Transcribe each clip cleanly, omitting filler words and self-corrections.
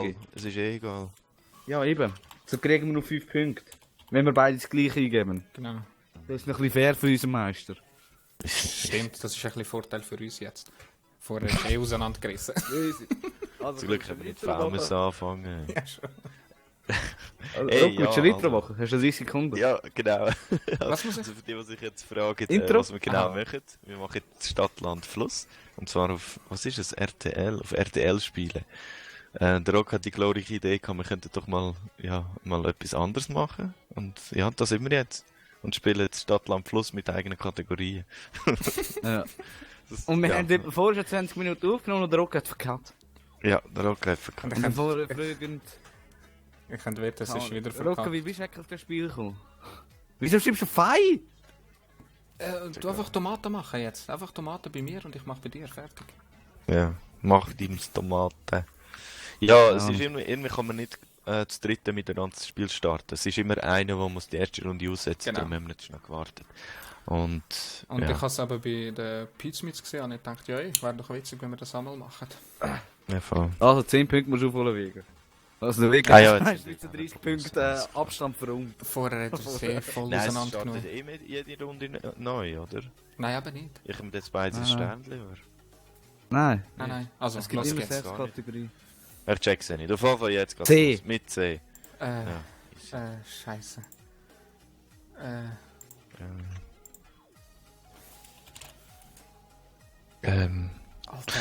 egal. Es ist eh egal. Ja, eben. So kriegen wir noch 5 Punkte. Wenn wir beide das gleiche eingeben. Genau. Das ist noch ein bisschen fair für unseren Meister. Stimmt, das ist ein bisschen Vorteil für uns jetzt. Vorher ist auseinandergerissen. Also, Zum Glück können wir nicht Famous anfangen. Ja, schon. Also, Ey, willst du ja, ein Intro machen? Hast du 30 Sekunden? Ja, genau. Was muss ich? Also für die sich jetzt fragen, Intro? was wir genau Aha. machen. Wir machen jetzt Stadt, Land, Fluss. Und zwar auf, was ist es, RTL? Auf RTL spielen. Der Rock hat die glorreiche Idee gehabt, wir könnten doch mal etwas anderes machen. Und ja, da sind wir jetzt. Und spielen jetzt Stadt, Land, Fluss mit eigenen Kategorien. Ja. Das, Und wir ja, haben vorher schon 20 Minuten aufgenommen und der Rock hat verkackt. Ja, der Rock hat verkackt. Und Und dann vorher fragend... ich könnte wetten, es ist wieder Rock, verkackt. wie bist du eigentlich auf das Spiel gekommen? Wieso schreibst du Fei? Du einfach Tomaten machen jetzt. Einfach Tomaten bei mir und ich mache bei dir. Fertig. Ja, mach deine Tomaten. Ja, es ist irgendwie kann man nicht das dritte miteinander das Spiel starten. Es ist immer einer, der muss die erste Runde aussetzen, Genau. darum haben wir jetzt schnell gewartet. Und Und ja, ich habe es aber bei den Pizmeets gesehen und ich dachte, ja, wäre doch witzig, wenn wir das einmal machen. ja, voll. Also 10 Punkte musst du aufholen wegen. Also wirklich, Ah, ja, hast jetzt- du 30 Punkte Abstand verungt. Vorher hat er sehr voll Nein, es auseinandergenommen. startet eh mit jede Runde neu, oder? Nein, aber nicht. Ich habe jetzt beide ein Ah. Sternchen, oder? Nein. Nein. Also, Es gibt los immer geht's. 6 Kategorien. Er checkt es nicht. Auf jeden Fall jetzt geht's C. los. Mit C. Ja. Scheiße. Alter.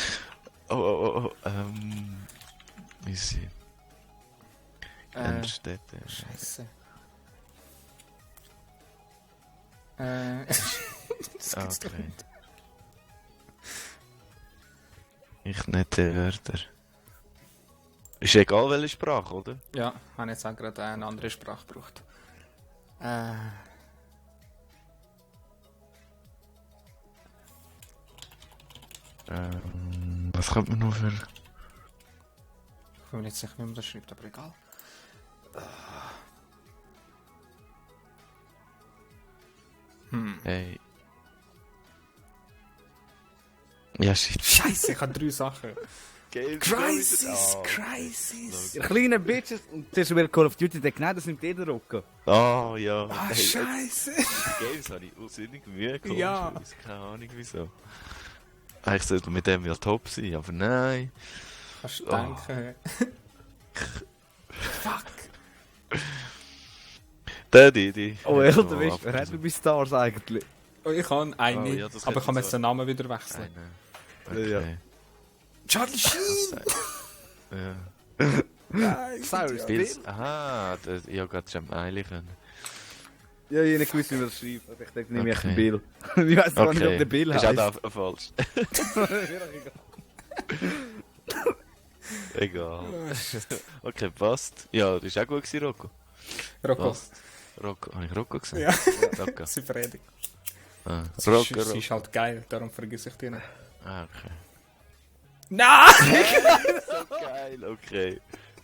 Wie ist sie? Städte. Scheiße. Das gibt's doch Okay. nicht. Ich nette Wörter. Ist egal welche Sprache, oder? Ja, habe jetzt auch gerade eine andere Sprache gebraucht. Was kommt man noch für... Ich bin mir nicht sicher, wie man das schreibt, aber egal. Hey. Ja, shit. Scheiße, ich habe 3 Sachen. Crisis! Crisis! Ihr kleinen Bitches, und zuerst über Call of Duty denkt, nein, das nimmt jeder Rocker. Oh, ja. Ah, Hey, Scheiße! die Games habe ich aussinnig Mühe gehabt. Ja. Keine Ahnung wieso. Eigentlich sollte mit dem ja top sein, aber nein. Kannst du denken. Fuck! Die. Oh, Alter, weißt du, wer hat denn bei Stars eigentlich? Oh, ich habe eine, Oh, ja, das aber ich kann könnte jetzt den Namen wieder wechseln. Okay. Ja. Charlie Sheen! Ja. Nein, Cyrus Bills. Aha, ich habe gerade schon Meile können. Ja, ich nicht gewusst, wie man das schreibt. Aber ich denke, nehme ich Okay. den Bill. Ich weiß gar nicht, ob der Bill ist heißt. auch falsch. Egal. Okay, passt. Ja, das war auch gut gewesen, Rocco. Rocco. Passt. Rocco, habe ich Rocco gesagt? Ja. Rocco. Sie Fredig. Ah. Sie Rocco, ist halt geil, darum vergesse ich die nicht. Ah, okay. Nein! Geil, okay.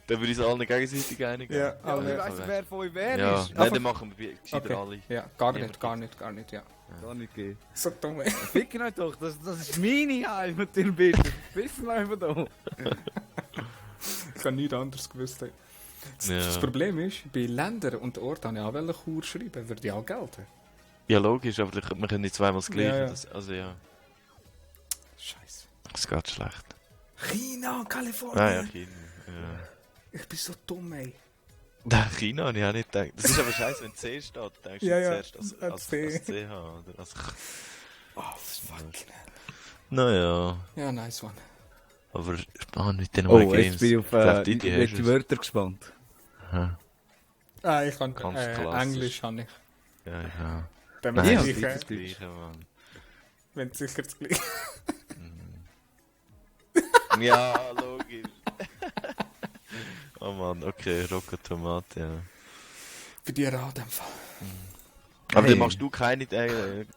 Dann würde ich es allen gegenseitig einigen. Ja, alle. Ich weiss, wer von euch wer Ja, ist. nein, dann machen wir gescheiter alle. Ja, gar nicht, ja. Gar nicht gehen. So dumm, ey. Ficken euch doch, das ist meine Heimat, ihr Bitches. Wissen wir einfach da. Ich habe nichts anderes gewusst. Ey. Ja. Das Problem ist, bei Ländern und Orten habe ich auch Chur schreiben, würde ich auch gelten. Ja, logisch, aber wir können nicht zweimal das Gleiche. Ja, ja. Das, also ja, Scheiße. es geht schlecht. China, Kalifornien. Ah ja, China. Ja. Ich bin so dumm, ey. Nein, China habe ich auch nicht gedacht. Das ist aber scheiße, wenn C steht, denkst du Ja, ja, zuerst als C. als CH, oder? Als Oh, fucking hell. naja, Ja, nice one. aber spannend mit den Oh, neuen Games. jetzt bin ich auf Ich glaub, die hast die es. Wörter gespannt. Aha. Ah, ich kann Ganz klassisch. Englisch habe ich. Ja, ja. Dann Nein, bin Ja, das ich ist sicher, das Gleiche, Mann. wenn sicher das gleiche. Ja, logisch. Oh Mann, okay, Rocco Tomate, ja. Bei dir auch in dem Fall. Aber Hey. dann machst du keine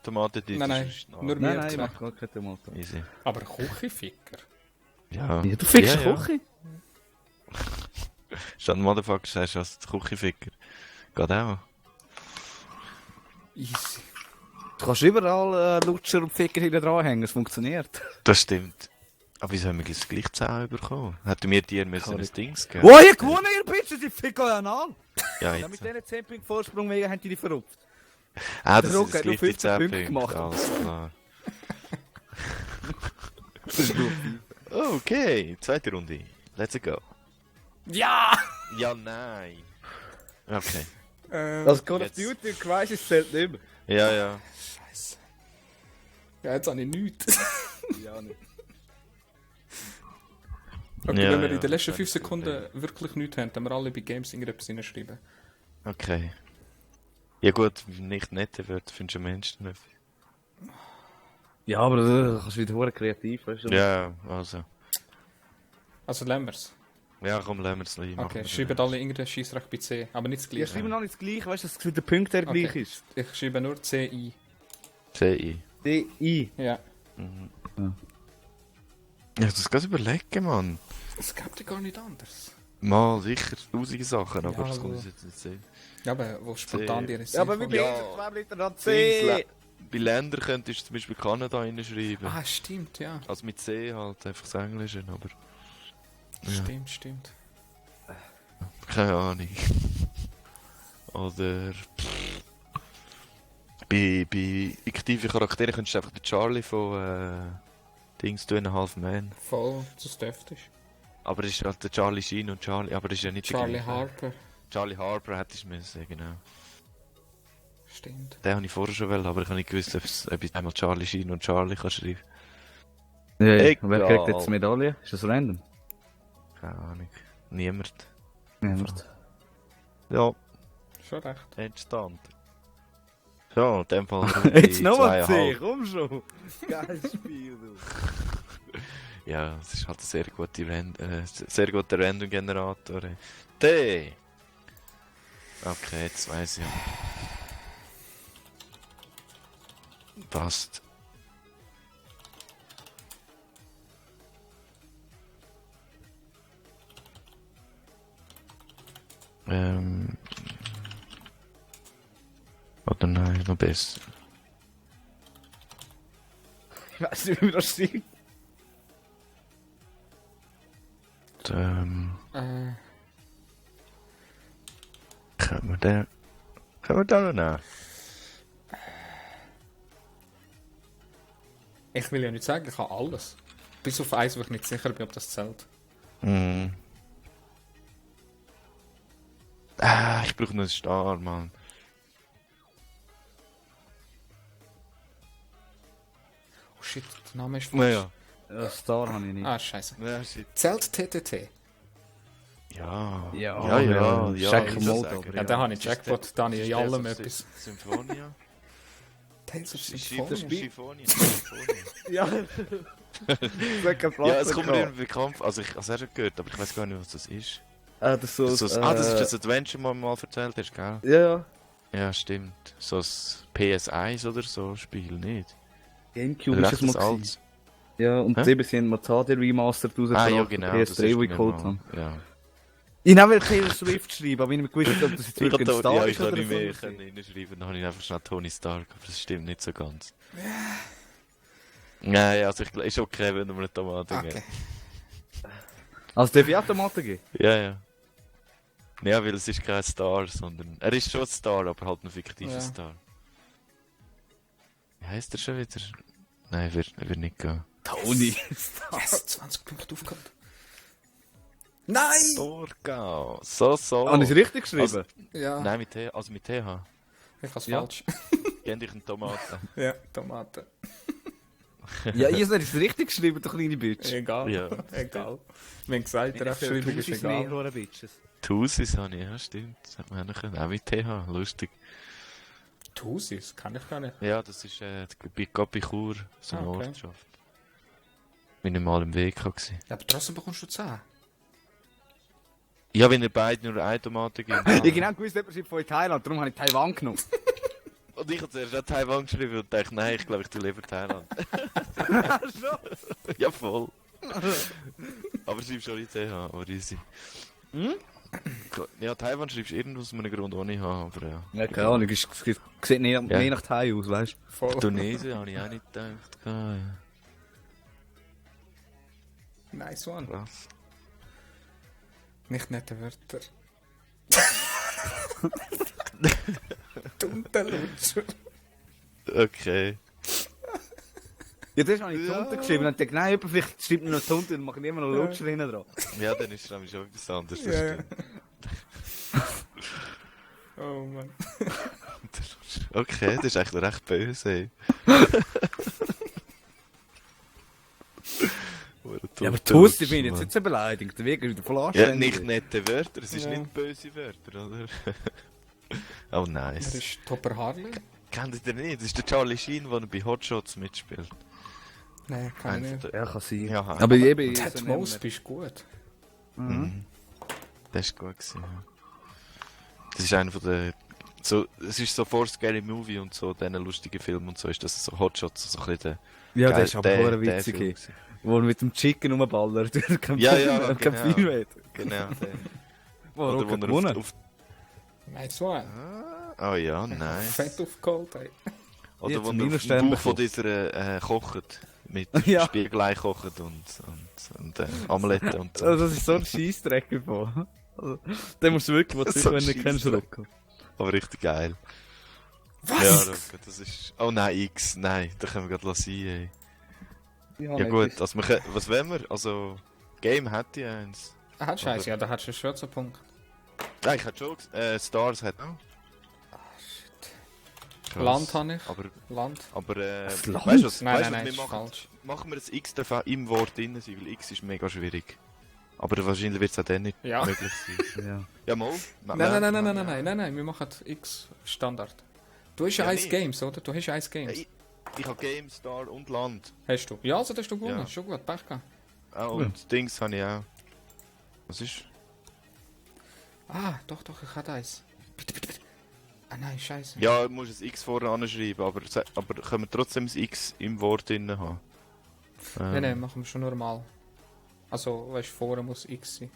Tomaten, die Nein, das ist- nur ah, mir Nein, ich zwei. mach gar keine Tomaten. Easy. Aber Küchenficker. Ja. Ja, du fickst ja, Küche? Statt Motherfucker sagst du als Küchenficker. Geht auch. Easy. Du kannst überall Lutscher und Ficker hinten dran hängen, es funktioniert. Das stimmt. Aber wieso haben wir das gleich 10 bekommen? Hätten wir dir müssen ein Dings geben? Oh, ihr gewonnen, ihr Bitches, ich fick euch an! Ja, Ja, jetzt. mit diesen 10 Punkten Vorsprung wegen haben die verrupft. Ah, das Der Rock ist hat nur gleich die 15 10 Punkte Punkte. gemacht. Alles klar. Das ist gut. Okay, zweite Runde. Let's go. Ja! Ja, nein. Okay. Das Call of Jetzt. Duty Crisis zählt nicht mehr. Ja. Scheiße. Ja, jetzt habe ich nichts. Ja, nicht. Okay, Ja, wenn wir ja, in den letzten das 5 ist Sekunden wirklich nichts haben, dann wir alle bei Games irgendetwas hineinschreiben. Okay. Ja gut, nicht nette Wörter findest du am Menschen nicht. Ja, aber du kannst wieder hure kreativ, weißt du? Ja, also. Also lassen wir es. Ja, komm, lassen wir es liegen. Okay, schreiben alle irgendeinen Scheissrecht bei C, aber nicht das Ja, gleiche. schreiben noch nicht das gleiche, weißt du, dass der Punkt der Okay. gleich ist. Ich schreibe nur CI. C.I. D-I. Ja. Ja, das kannst du überlegen, Mann. Es gibt ja gar nicht anders. Mal, sicher, tausende Sachen, aber Ja, das aber- kann ich jetzt nicht sehen. Ja, aber wo spontan dir ist. Ja, aber wie bin Ja. ich? 2 Liter an Dings, C. Bei Ländern könntest du zum Beispiel Kanada reinschreiben. Ah, stimmt, ja. Also mit C halt, einfach das Englische, aber Ja. Stimmt. keine Ahnung. Oder bei fiktiven Charakteren könntest du einfach den Charlie von Dings 2,5 Man. Voll, das dürfte ich. Aber es ist halt der Charlie Sheen und Charlie, aber das ist ja nicht der Charlie gleiche. Harper. Charlie Harper hättest du müssen, genau. Stimmt. Den habe ich vorher schon wollen, aber ich habe nicht gewusst, ob ich einmal Charlie Sheen und Charlie kann schreiben. Ja, Egal. wer kriegt jetzt die Medaille? Ist das random? Keine Ahnung. Niemand. Niemand. Ja, Schon recht. entstand. Ja, in dem Fall. Jetzt nochmal C, 2,5. komm schon. Geiles Spiel, du. Ja, es ist halt ein sehr guter Random-Generator. D! Okay, jetzt weiss ich. Passt. Oder nein, noch besser. Ich weiß nicht, wie das sieht. Und, Äh, können wir da noch nehmen? ich will ja nicht sagen, ich habe alles. Bis auf eins, wo ich nicht sicher bin, ob das zählt. Mhm. Ah, ich brauche noch einen Star, Mann. Oh shit, der Name ist falsch. Ja, Star habe ich nicht. Ah, scheiße. Ja, shit. Zählt TTT? Ja. Ja, ja. Check ich Mode, sagen. aber Ja, da habe ich Jackpot, da habe ich in allem Das etwas. ist Symphonia? Tales of Symphonia. Ja. Das kein Ja, es kommt mir irgendwie bekannt. Also ich habe es auch schon gehört, aber ich weiß gar nicht, was das ist. Das ist so. Das ist das Adventure, das du mal erzählt hast, gell? Ja, Ja, stimmt. So ein PS1 oder so Spiel, nicht? Gamecube Oder ist es mal das gewesen. altes? Ja, und Hä? eben sind wir HD Remastered rausgebracht. Ah, ja, genau. PS3, wo ich mir geholt mal- habe. Ja. Ich habe Taylor Swift schreiben, aber ich nicht gewusst, ob das jetzt Ich wirklich ein Star ja, ist ich kann oder nicht mehr so. reinschreiben, dann habe ich einfach schnell Tony Stark, aber das stimmt nicht so ganz. Nein, also ich ist okay, wenn du mir eine Tomate Okay. gibst. Also darf ich Automaten geben? Ja. Ja, weil es ist kein Star, sondern... Er ist schon ein Star, aber halt ein fiktiver Ja. Star. Wie heisst er schon wieder? Nein, wird nicht gehen. Tony. Yes, 20 Punkte aufgeholt. Nein! Torgau. So. Habe ich es richtig geschrieben? Also- Ja, Nein, mit TH. Also mit TH. ich habe es Ja. falsch. Gehen dich eine Tomate. Ja, Tomaten. Ja, ihr seid es richtig geschrieben, du kleine Bitch. Egal. Ja. Egal. Wir haben gesagt, der Rechtschreibung ist egal. mehr Bitches. Tusis habe ich, ja stimmt. Das hat man auch können. Auch mit TH, lustig. Tusis, kann ich gar nicht. Ja, das ist bei Goppichur, so eine Okay. Ortschaft. Bin ich mal im Weg gewesen. Ja, aber trotzdem bekommst du 10. Ja, wenn ihr beide nur eine Tomate gebt. Ich genau gewusst, jemand schreibt von Thailand, darum habe ich Taiwan genommen. Und ich habe zuerst auch Taiwan geschrieben und dachte, nein, ich glaube, ich tue lieber Thailand. Ja, voll. Aber schreibst schon nicht TH, aber easy. Ja, Taiwan schreibst du irgendwo aus einem Grund ohne H, aber ja. Ja, keine Ahnung, es sieht mehr nach Thai aus, weißt du? Voll. Tunesien habe ich auch nicht gedacht. Ja. Nice one. Krass. Nicht nette Wörter. Tuntenlutscher. Okay. Ja, das habe ich Ja. Tunte geschrieben. Und dann dachte ich, nein, vielleicht schreibt mir noch Tunte und mache immer noch Lutscher hinten dran. Ja, dann ist es nämlich schon etwas anderes. Das Ja, ja. stimmt. Oh Mann. Okay, das ist eigentlich recht böse. ey. Ja, aber Toast, ich bin jetzt nicht so beleidigt. Der Weg ist wieder voll Ja, anständig. nicht nette Wörter, es ist Ja. nicht böse Wörter, oder? Oh, Er nice. ist Topper Harley? Kennt ihr nicht? Das ist der Charlie Sheen, der bei Hot Shots mitspielt. Nein, kann ich Einer nicht. von der- Ja, kann sein. Ja, Aber eben... Ted so Mosby nennen ist gut. wir- Mhm. Mhm. Das war gut gewesen, ja. Das ist einer von der... So, es ist so vor Scary Movie und so, diesen lustigen Film und so, ist das so Hot Shots, so ein bisschen Ja, der... das ist aber der witzig. Film gewesen. Wo er mit dem Chicken rumballert. Ja, ja, kein genau. Film hat. Genau, der. Wo Oder er wo gewonnen. er auf... Nice one. Oh ja, nice. Fett aufgeholt, ey. Oder Jetzt wo einen er auf Minusstern dem Bauch von bekommen. dieser kocht. Mit Ja. Spiegelei kocht und Omelette und so. Also, das ist so ein Scheissdreck davon. Also, den musst du wirklich, was So du ein nicht kennst, Scheissdreck. Rocco. Aber richtig geil. Was? Ja, Rocco, das ist... Oh nein, X. Nein, da können wir gerade lassen, ey. Ja gut, also wir können... Was wollen wir? Also... Game hätte ich eins. Ah, hat scheiße, ja, da hast du einen schwarzen Punkt. Nein, ich hätte schon... Stars hat auch. Krass. Land habe ich. Aber... Land. Das Land? Weißt du was? Nein, Weißt du, nein, was ist wir machen? falsch. Machen wir das X darf im Wort drin sein, weil X ist mega schwierig. Aber wahrscheinlich wird es auch dann nicht Ja. möglich sein. Ja. Ja, mal. Nein, wir machen X Standard. Du hast ja Ja, Ice nicht. Games, oder? Du hast ja Ice Ja, Games. ich habe Game, Star und Land. Hast du? Ja, also das hast du gewonnen. Ja. Schon gut, Pech gehabt. Ah, und Dings habe ich auch. Was ist? Ah, doch, ich hatte eins. Bitte. Ah nein, scheiße. Ja, du musst ein X vorne anschreiben, aber können wir trotzdem das X im Wort drin haben? Nein, machen wir schon normal. Also, weißt du, vorne muss X sein.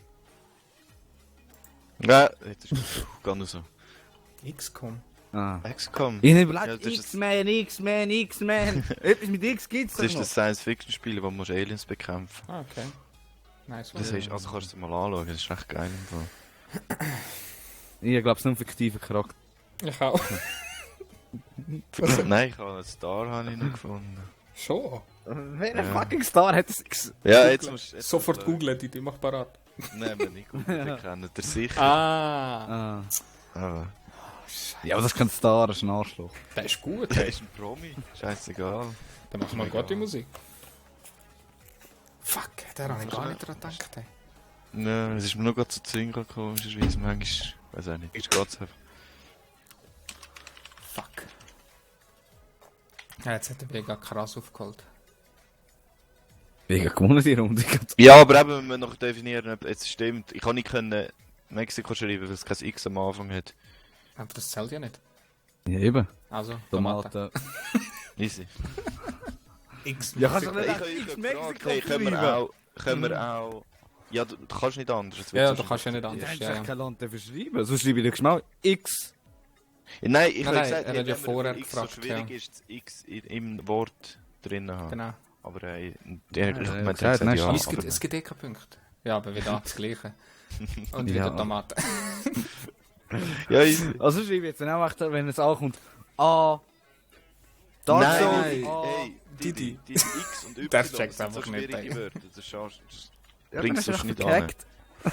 Ja, das ist gar nicht so. XCOM. Ah. XCOM. Ich habe Ja, überlegt, das ist X-Men, X-Men, X-Men. Etwas mit X gibt's Das ist doch das noch. Science-Fiction-Spiel, wo man Aliens bekämpfen. Ah, okay. Nice Das one. ist, also kannst du es mal anschauen, das ist recht geil im Fall. Ich glaube, es ist nur ein fiktiver Charakter. Ich auch. Nein, ich habe einen Star habe ich noch gefunden. Schon? Wer Ja. fucking Star hat das X? Ja, jetzt musst du... Sofort googlen, die mach parat. Nein, wir nicht gut, den kennen ihr sicher. Ah. Ah. Aber Ja, aber das ist kein Star, das ist ein Arschloch. Der ist gut. der ist ein Promi, scheißegal. Dann machen wir gute Musik. Fuck, der habe ich gar nicht dran gedacht. Ey. Nein, es ist mir nur gerade zu Zünger gekommen, komischerweise. Manchmal, weiß auch nicht, ist geht's einfach. Fuck. Ja, jetzt hat er mega krass aufgeholt. Mega gewonnen die Runde. Ja, aber eben, wenn wir noch definieren, ob es stimmt. Ich kann nicht können Mexiko schreiben, weil es kein X am Anfang hat. Aber das zählt ja nicht. Ja, eben. Also, Tomaten. Tomaten. Easy. X. Ja, kannst du nicht Ich einfach habe X gefragt, Mexiko hey, können wir schreiben? können wir auch... Ja, du kannst nicht anders. es wird Ja, so du kannst ja nicht Ja, anders. hast Ja, echt ja. kein Land dafür schreiben. So schreibe ich nächstes Mal X. Ja, nein, ich habe Nein, gesagt, er hat wenn ja wir vorher für X gefragt, so schwierig ja. ist, das X im Wort drin haben. Genau. Aber ich Ja, meine, gesagt, nein, ja, Es aber- gibt eh keine Punkte. Ja, aber wieder das Gleiche. Und Ja. wieder Tomaten. Ja, easy. Also schreibe ich jetzt dann auch echt, wenn es ankommt. A. Dark Nein, Souls. nein, A. hey, Didi. die X und Y, Das das checkt's sind so einfach nicht, schwierige ey. Wörter. Das schaust Ja, bringst dann du hast nicht echt an. verkackt.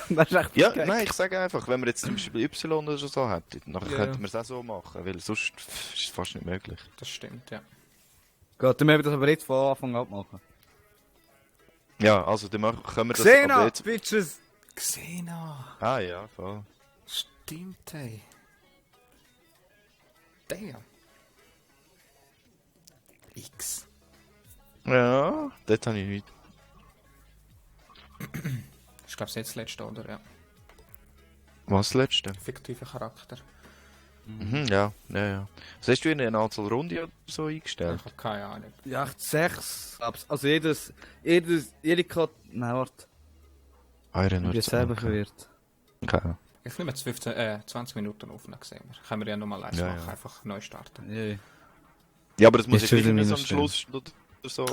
Das ist echt Ja, verkackt. nein, ich sage einfach, wenn wir jetzt zum Beispiel Y oder so hätten, dann Ja. könnten wir es auch so machen, weil sonst ist es fast nicht möglich. Das stimmt, ja. Gut, dann müssen wir das aber jetzt von Anfang an machen. Ja, also dann können wir das aber Xena, jetzt... Bitches! Xena. Ah ja, voll. Stimmt, ey. Damn. X. Ja, dort habe ich nicht. Ich glaube, jetzt das letzte, oder? Ja. Was das letzte? Fiktiver Charakter. Mhm, ja. Was hast du in eine Anzahl Runde oder so Ich eingestellt? habe keine Ahnung. Ja, echt 6. Also jede Karte... Nein, warte. Iron Ich bin selber verwirrt. Okay. Ich nehme jetzt 20 Minuten auf, dann sehen wir. Können wir ja nochmal eins Ja, machen, ja. einfach neu starten. Ja. Ja, aber das muss Jetzt ich wieder nicht so am Minus Schluss oder so,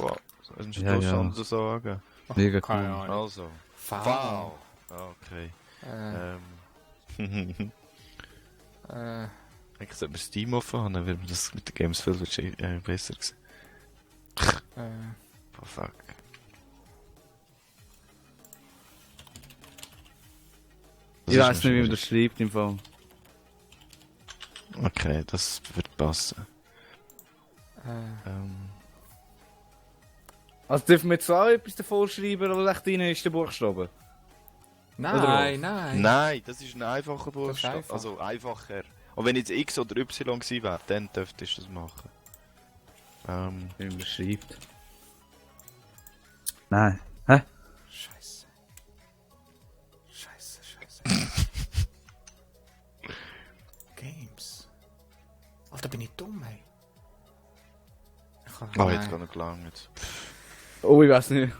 am Ja, ja. Schluss oder so sagen. Mega Keine cool. Ahnung. Also. Foul. Foul. Okay. Eigentlich sollte man Steam offen haben, dann wird man das mit den Games viel besser sehen. Oh fuck. Das Ich ist weiß noch nicht, wie man schwierig. das schreibt im Fall. Okay, das wird passen. Also dürfen wir jetzt auch etwas davor schreiben, oder echt rein ist der Buchstabe? Nein. Nein, das ist ein einfacher Das ist Buchstabe. einfach. Also einfacher. Und wenn jetzt X oder Y gewesen wäre, dann dürftest du das machen. Wie man das schreibt. Nein. Hä? Scheiße. Games. Alter, bin ich dumm, ey. Oh, jetzt gar nicht gelangt. Oh, ich weiß nicht.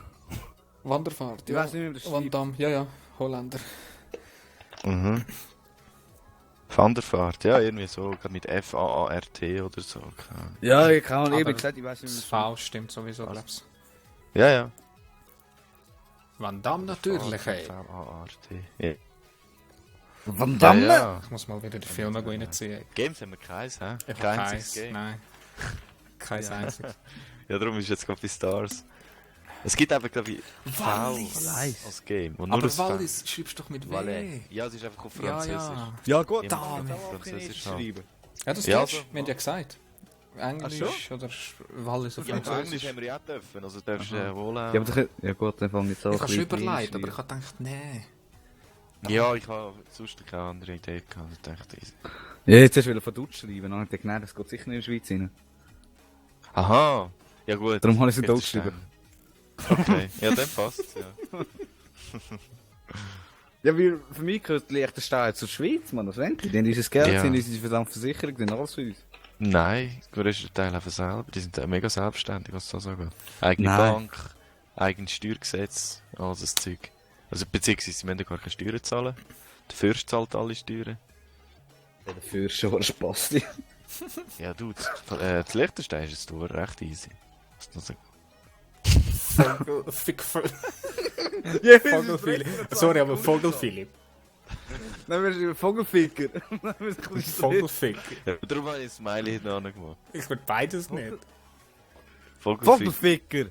Wanderfahrt, Ich weiß nicht, wie man das Van schreibt. Damme, ja, Holländer. Mhm. Vanderfahrt, ja, irgendwie so, gerade mit F-A-A-R-T oder so. keine Ahnung. Ja, ich kann Aber eben gesagt, ich weiß nicht, wie Das man das V stimmt sowieso, glaub's. Ja, ja. Van Damme natürlich, ey. V-A-R-T. Ja. Van Ja, Damme? ja. Ich muss mal wieder die Filme reinziehen, ey. Games haben wir keins, hä? Ich Kein hab einziges Game. nein. Kein Ja. einziges. Ja, darum ist jetzt gerade bei Stars. Es gibt eben, glaube ich, Wallis. als Game. Und nur Aber das V. Wallis schreibst du doch mit W. Valais. Ja, es ist einfach auf Ja, Französisch. ja. Ja gut, Ja, dann Mann. kann man auch auf Französisch Chinesisch halt. schreiben. Ja, das Ja, darfst also- wir haben ja gesagt. Englisch oder Wallis auf Ja, aber Englisch Französisch. haben wir ja auch dürfen, also darfst du wohl Ja, aber dann, ja gut, dann fange ich jetzt an. Ich habe schon ein bisschen überlegt, aber reinschreiben. ich habe gedacht, nee. Ja, ich habe sonst keine andere Idee gehabt. Ich dachte, easy. Ja, jetzt hast du von Deutsch schreiben, dann habe ich gedacht, nein, das geht sicher nicht in der Schweiz rein. Aha! Ja gut. Darum habe ich es in Jetzt Deutsch ist geschrieben. Okay, ja, dann passt ja. Ja, weil für mich gehört Liechtenstein zur Schweiz, man, das wollen die. Die haben unser Geld, Ja. sind unsere verdammte Versicherung, die haben alles für uns. Nein, der größte Teil einfach selber. Die sind mega selbstständig, was das angeht. Eigene Nein. Bank, eigenes Steuergesetz, alles das Zeug. Also beziehungsweise sie müssen gar keine Steuern zahlen. Der Fürst zahlt alle Steuern. Ja, dafür ist schon Spaß. Ja du, das Liechtenstein ist jetzt recht easy. Also, Fickvögel. Ja, Vogelphilipp. Sorry, aber Vogelphilipp. Dann wirst du Vogelficker. Dann wirst du ein bisschen Vogelfick. ja, darum habe ich ein Smiley hinten angemacht. Ich will beides nicht. Vogelficker!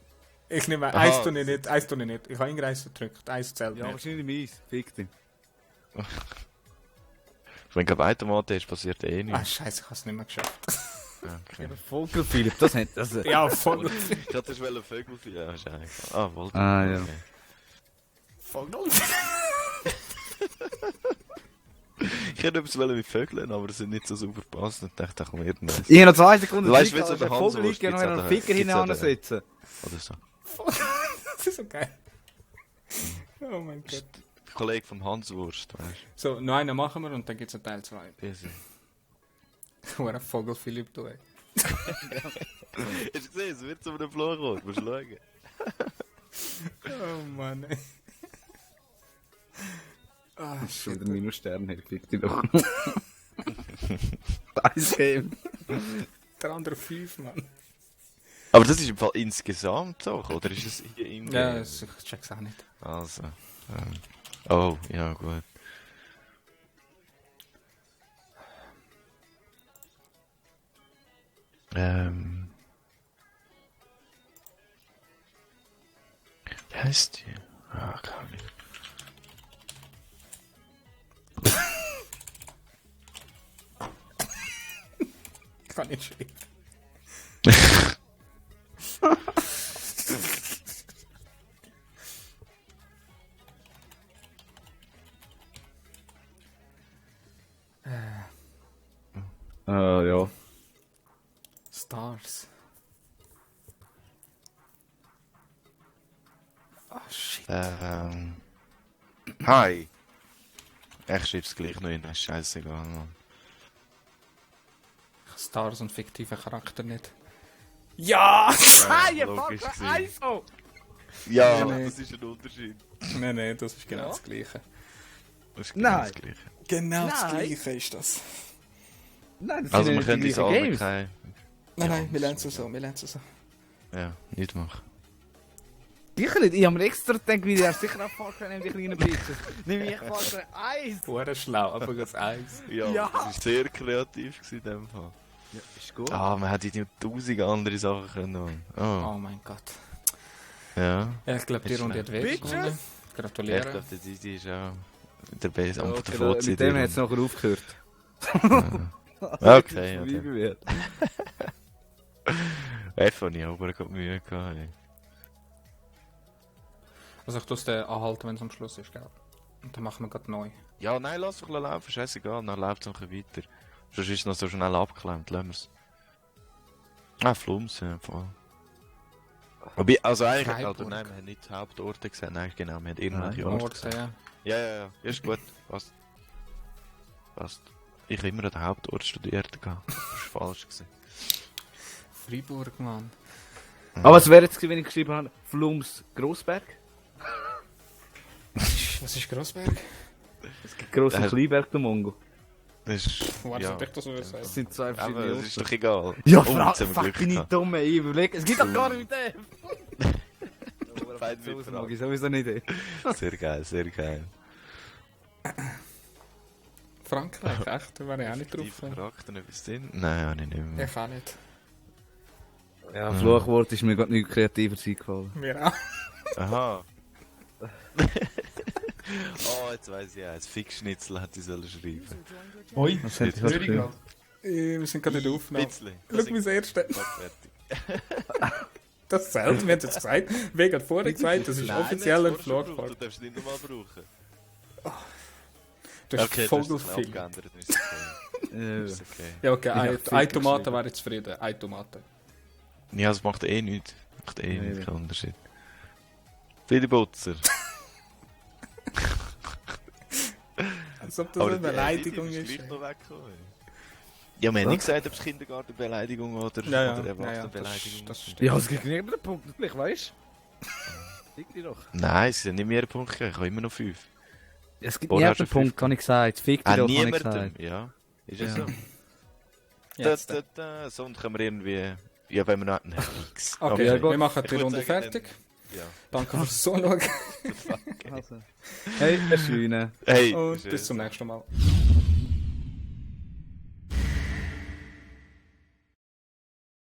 Ich nehme Aha. eins tue ich nicht, eins tue ich nicht. Ich habe irgendeins verdrückt, eins zählt Ja, nicht. wahrscheinlich mies. Fick dich. Wenn du weitermachen hast, passiert eh Ah, nichts. scheiße, ich habe es nicht mehr geschafft. Okay. Vogelphilipp, das hat das. Ja, Vogelphilipp. Ich hatte schon Vögel für ja, scheiße. Ah, wollte Ah, ja. okay. Vogelphilipp. Ich hätte etwas mit Vögeln, aber das sind nicht so super passend. Ich dachte, da kommt irgendwas. Ich habe noch 2 Sekunden Weißt du, Zeit, wie so als der der Vogel Hanswurst liegt, noch gibt's einen auch Ficker da- gibt's auch da- hineinsetzen. Oder so. Das ist so geil. Oh mein Gott. Der Kollege vom Hanswurst, weißt So, noch einen machen wir und dann gibt es einen Teil 2. du? Easy. Wo ein Vogelphilipp tun. Hast du gesehen, es wird zu einem Fluch kommen. Du musst schauen. Oh Mann, ey. Ah, Schon shit. wieder Minusstern, ich fick dich doch. Nice Game. Der andere 5, Mann. Aber das ist im Fall insgesamt so, oder ist es hier im Ja, Game? ich check's auch nicht. Also. Oh, ja, gut. Wie heißt die? Ah, keine Ahnung. Kann nicht schreiben. Ja. Stars. Ah, shit. Hi. Ich schreib's gleich noch in, ist scheißegal, Mann. Stars und fiktive Charakter nicht. Ja! Ja, logisch gewesen. ISO! Ja, Nee. das ist ein Unterschied. Nein, das ist genau Ja? das Gleiche. Das ist genau Nein. das Gleiche. Genau das Gleiche ist das. Nein, das Also sind wir ja können die die gleichen Alben Games. kein... Nein, Ja, nein, wir das lernen es ist so, wir lernen es so. Ja, nicht machen. Sicher nicht, ich habe mir extra gedacht, wie der sicher auch fahren können, die kleinen Bitches. Nimm ich fahren Eis. Hure schlau, aber das Eis. Ja, Ja. das war sehr kreativ gewesen in dem Fall. Ja, ist gut. Ah, man hätte nicht 1000 andere Sachen können machen. Oh, Oh mein Gott. ja. Ja, ich glaube, die Ist Runde hat weh Bitches. gewonnen. Ja, ich Gratuliere. glaube, die ist auch der Base am Okay, davon mit dem hat es nachher aufgehört. Okay, ja. Wie wird. Einfach nicht, aber ich habe Mühe gehabt. Ey. Also ich tue es den anhalten, wenn es am Schluss ist, gell? Und dann machen wir gerade neu. Ja, nein, lass doch laufen, scheißegal, dann läuft es noch ein bisschen weiter. Sonst ist es noch so schnell abgeklemmt, lassen wir es. Ah, Flums, ja, voll. Aber, also eigentlich, Freiburg. oder nein, wir haben nicht Hauptorte gesehen, nein, genau, wir haben irgendwelche Nein. Orte Orte, gesehen. ja. Ja, ist gut, passt. Passt. Ich habe immer an den Hauptort studiert, gehabt. Das war falsch gewesen. Freiburg, Mann. Aber was wäre jetzt gewesen, wenn ich geschrieben habe, Flums Grossberg? Was ist Grossberg? Es gibt Gross- und Das- Kleinberg, der Mongo. Das ist, Warte, ja. ich das so sagen. Das sind zwei Aber verschiedene es ist Orte. doch egal. Ja, Oh, jetzt haben wir fuck, Glück bin ich gehabt. dumm, ey. Überleg, es gibt doch gar nicht mit dem. Beide mit Das mag ich sowieso nicht. Ey. Sehr geil, sehr geil. Frankreich, echt? Da wäre ich auch nicht drauf Die gekommen. Charakter etwas drin? Nein, habe ich nicht mehr. Ich auch nicht. Ja, Fluchwort ist mir gerade nicht kreativer eingefallen. Mir auch. Aha. Oh, jetzt weiss ich eins. Fickschnitzel hätte ich sollen schreiben. Oi, Was hätte ich was geschrieben? wir sind gerade in der Aufnahme. Bitzli. Schau mein erste. Fertig. Das zählt, wir haben jetzt gesagt. Wegen hat vorher gesagt, das ist Nein, offiziell ein das hast du schon gebraucht. Flugfahrt. Du darfst es nicht nochmal brauchen. Du hast Okay, du hast es Vogelfilm. abgeändert, dann ist okay. Ist okay. Ja, okay, Ich hab ein Fick Tomate geschrieben. wäre jetzt zufrieden. Ein Tomate. Ja, es macht eh nichts. Macht eh Nee, nichts, nee. keinen Unterschied. Viele Butzer. Als ob das Aber eine Beleidigung die ist. gleich noch weggekommen. Ja, wir haben nicht gesagt, ob es Kindergartenbeleidigung oder, Ja, ja. oder Ja, ja, Erwachsenenbeleidigung das ist. stimmt. Ja, es gibt nicht den Punkt, gleich, weißt du? Fick dich doch. Nein, es sind nicht mehr Punkte gegeben. Ich habe immer noch 5. Es gibt Oder hast niemanden du Punkt, habe ich gesagt. Fick dich doch, habe ich Niemandem. gesagt. Ja. Ist es Ja. so? Jetzt. Sonst können wir irgendwie... Ja, wenn wir noch... Nein, nix. Okay, ja, gut. wir machen Ich die würd Runde sagen, fertig. Ja. Danke fürs Zuschauen Also. Hey, schöne. Hey, und schön. bis zum nächsten Mal.